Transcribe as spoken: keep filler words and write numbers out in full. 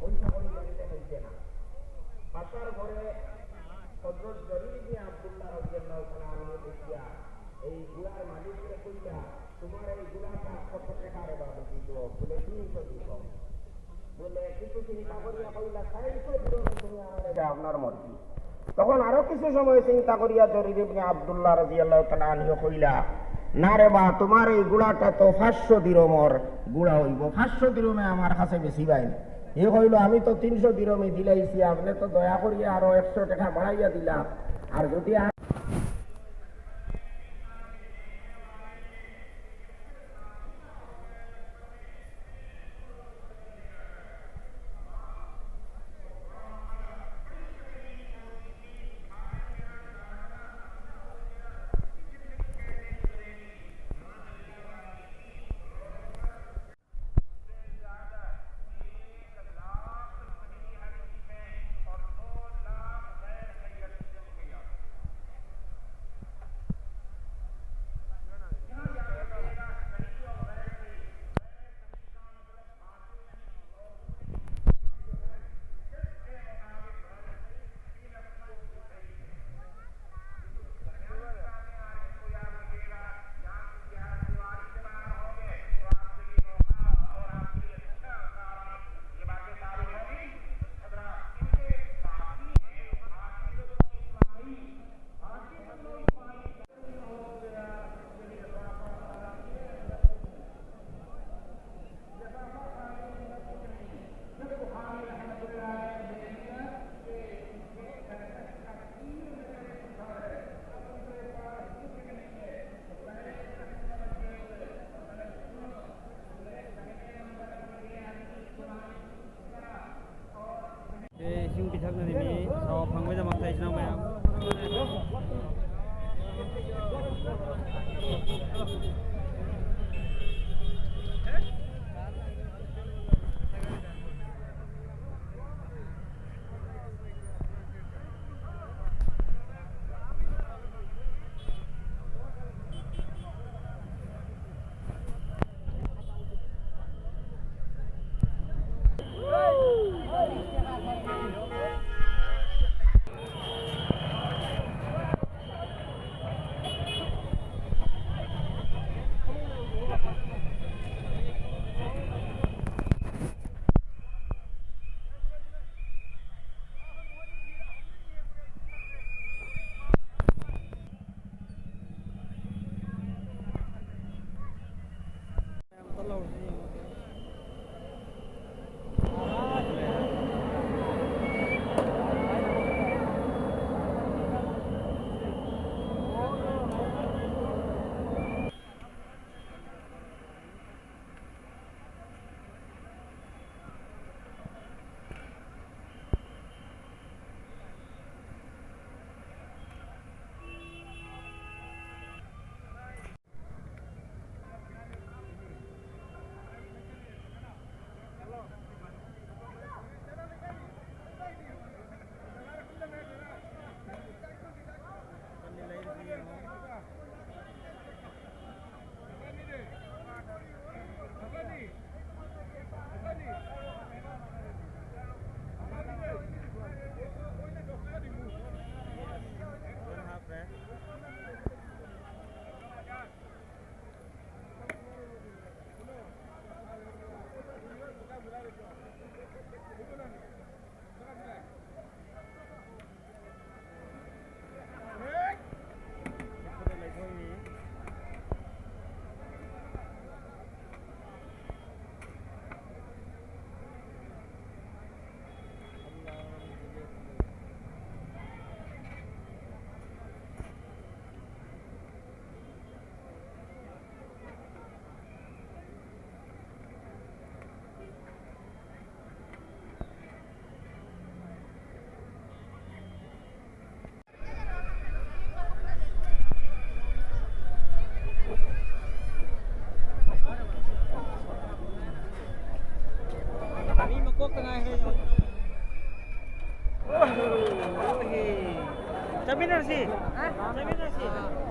ওই সকলে জানতে পারছে না। আসার পরে হযরত জরির ইবনে আব্দুল্লাহ রাদিয়াল্লাহু তাআলা আনহু দেখিয়া এই ঘোড়ার মালিকরে কইলা, "তোমার এই ঘোড়াটা কত টেকা রে বাবা দিব?" বলে, "তিনশো দিরহাম।" বলে, কিছু চিন্তা করিয়া কইলা, "চাইরশো দিরহামে তুমি আমারে দেও, আপনার মর্জি।" তখন আরো কিছু সময় চিন্তা করিয়া জরির ইবনে আব্দুল্লাহ রাদিয়াল্লাহু তাআলা আনহু কইলা, "না রে বা, তোমার এই ঘোড়াটা তো পাঁচশো দিরহামর ঘোড়া অইবো, পাঁচশো দিরহামে আমার কাছে বেশি বাইন।" হে কইলো, "আমি তো তিনশো দিরহামে দিলাইছি, আপনে তো দয়া করিয়া আরো একশো টেকা বাড়াইয়া দিলা, আর যদি আর" Seven or six? Seven or six?